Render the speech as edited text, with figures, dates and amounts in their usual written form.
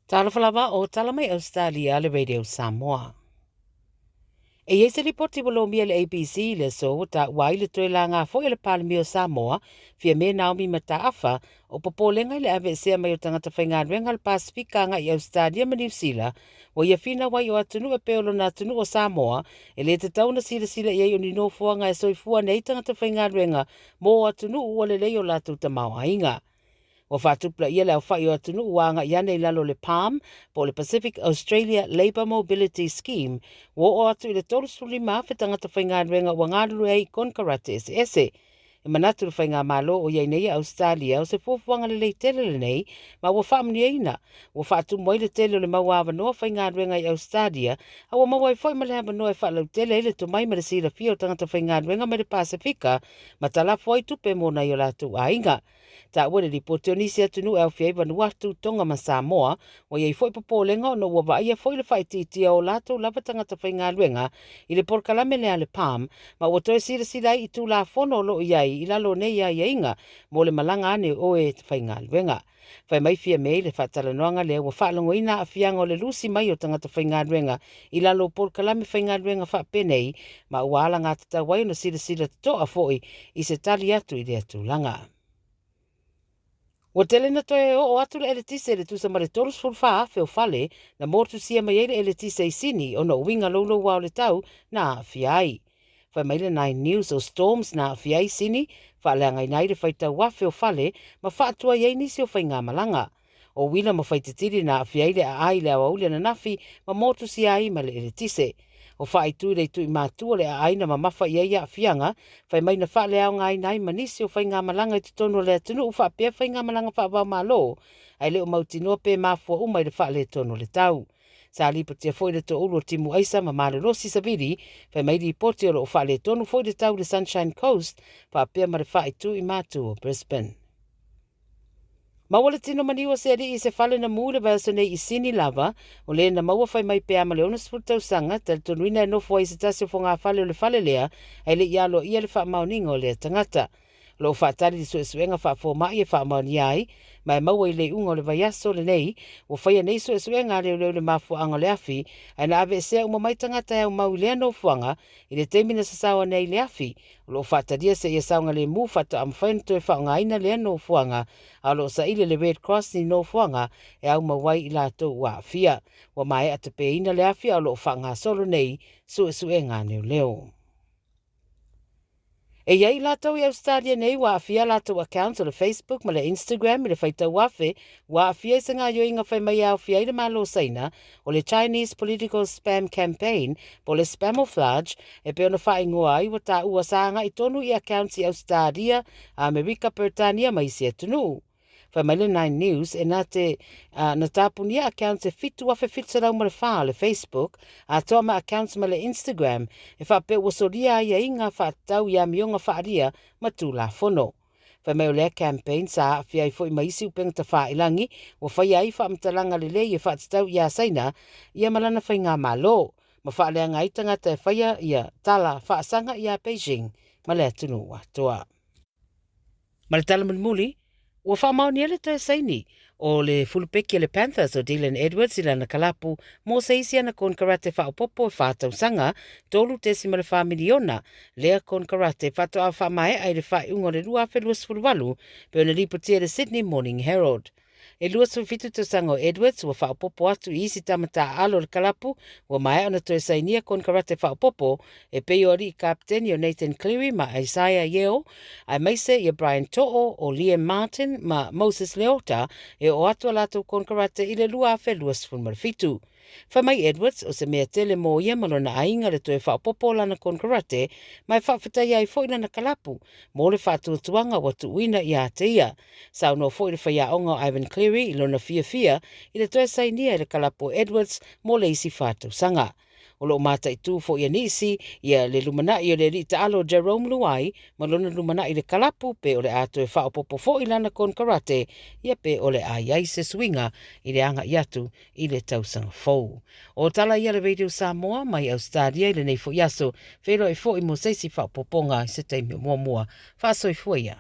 Talofa lava o tala mai Ausetalia le Radio Samoa. E i ai se lipoti ua lomia e le ABC i le aso ua taua ai le toe laga foi a le Palemia o Samoa, Fiame Naomi Mataafa, o popolega i le aveesea mai o tagata faigaluega a le Pasefika agai i Ausetalia ma Niu Sila, ua ia finau ai o atunuu e pei o lona atunuu o Samoa, e le tatau ona silasila i ai o ni nofoaga e soifua ane ai tagata faigaluega mo atunuu ua lelei o latou tamaoaiga. Ua faatupulaia le aofai o atunuu ua agai ane i lalo o le PALM, po o le Pacific Australia Labour Mobility Scheme, ua oo atu i le 35,000 tagata faigaluega ua galulue ai i konekarate eseese. E manatu le faigamalo o i ai nei a Ausetalia o se fuafuaga lelei tele lenei ma ua faamanuiaina, ua faatumu ai le tele o le mau avanoa faigaluega i Ausetalia, a ua maua ai foi ma le avanoa e faalautele ai le tomai ma le silafia o tagata faigaluega mai le Pasefika ma talafo ai tupe mo nai o latou aiga. Taua le lipoti o nisi atunuu e aofia ai Vanuatu, Tonga ma Samoa, ua i ai foi popolega ona ua vaaia foi le faaitiitia o latou lava tagata faigaluega i le polokalame lea a le PALM, ma ua toe silasila ai i Tulafono o lo o i ai i lalo o nei aiaiga mo le malaga ane o e faigaluega. Fai mai Fiame i le faatalanoaga lea ua faalogoina aafiaga o le lusi mai o tagata faigaluega i lalo o polokalame faigaluega faapenei, ma ua alagatatau ai ona silasila totoa foi i se tali atu i lea tulaga. Ua tele na toe oo atu le eletise i le tusa ma le 34,000 o fale na motusia mai ai le eletise i Sini ona o uiga louloua o le tau na aafia ai. Fai mai le Nine News o storms na aafia ai Sini, faaleagaina ai le faitau afe o fale ma faatuai ai nisi o faigamalaga. O uila ma faititili na aafia ai le aai i le aoauli ananafi ma motusia ai ma le eletise. O faaitu i le itu i matua le aai na mamafa i ai aafiaga, fai mai na faaleaogaina ai ma nisi o faigamalaga i totonu o le atunuu faapea faigamalaga faava-o-Malo, ae le o mautinoa pe mafua uma i le faaletonu o le tau. Sa lipotia foi le toaulu o timu aisa ma malolosi savili, fai mai lipoti o lo o faaletonu foi le tau i le Sunshine Coast faapea ma le faaitu i matu o Brisbane. Maua le tino maliu o se alii i se fale na mu i le vaiaso nei i Sini lava, o le na maua fai mai pe a ma le 60 tausaga, talitonuina e nofo ai i se tasi o fogafale o le fale lea, ae le i aloaia le faamaoniga o lea tagata. O lo o faatali le suesuega faafomai e faamaonia ai, ma e maua i le iuga o le vaiaso lenei, ua faia nei suesuega a leoleo i le mafuaaga o le afi, ae na aveesea uma mai tagata e aumau i lea nofoaga i le taimi na sasao ane ai le afi. O lo o faatalia seia saogalemu faatoa mafai ona toe faaaogaina lea nofoaga, a o lo o saili e le Red Cross ni nofoaga e aumau ai i latou ua aafia. Ua maea tapeina le afi a o lo o faagasolo nei suesuega a leoleo. E i ai latou i Ausetalia nei ua aafia latou accounts o le Facebook ma le Instagram i le faitau afe ua aafia i se gaoioiga fai mai e aofia ai le Malo o Saina o le Chinese Political Spam Campaign po o le Spamouflage e pei ona faaigoa ai ua taua sa agai tonu i accounts i Ausetalia, Amerika, Peretania ma isi atunuu. Fai mai le Nine News e na te na tapunia accounts e 7,704 o le Facebook atoa ma accounts ma le Instagram e faapea ua solia aiaiga faatatau i amioga faaalia ma Tulafono. Fai mai o lea campaign sa aafia ai foi ma isi upega tafailagi ua faia ai faamatalaga lelei e faatatau iā Saina ia ma lana faigamalo ma faaleaga ai tagata e faia ia tala faasaga iā Beijing ma le atunuu atoa. Ma le tala mulimuli, ua faamaonia le toe saini o le fulupeki a le Panthers o Dylan Edwards i lana kalapu mo se isi ana konekarate faaopoopo e fa tausaga, $3.4 miliona lea konekarate faatoa faamaea i le faaiuga o le 2028, pei ona lipotia e le Sydney Morning Herald. E 27 tausaga o Edwards ua faaopoopo atu i isi tama taaalo o le kalapu ua maea ona toe sainia konekarate faaopoopo e pei o alii kapeteni o Nathan Cleary ma Isaiah Yeo, aemaise ia Brian To'o o Liam Martin ma Moses Leota e oo atu a latou konekarate i le 2027. Fai mai Edwards o se mea tele mo ia ma lona aiga le toe faaopoopo o lana konekarate ma e faafetaia ai foi lana kalapu mo le faatuatuaga ua tuuina ia te ia. Saunoa foi le faiaoga o Ivan Cleary i lona fiafia i le toe sainia e le kalapu o Edwards mo le isi fa tausaga. O lo o mataitu foi e nisi ia le lumanai o le alii taalo Jarome Luai ma lona lumanai i le kalapu pe o le a toe faaopoopo foi lana konekarate ia pe o le a i ai se suiga i le agai atu i le tausaga fou. O tala ia a le Radio Samoa mai Ausetalia i lenei foi aso, feiloai foi mo se isi faaopoopoga i se taimi o muamua. Faasoifua ia.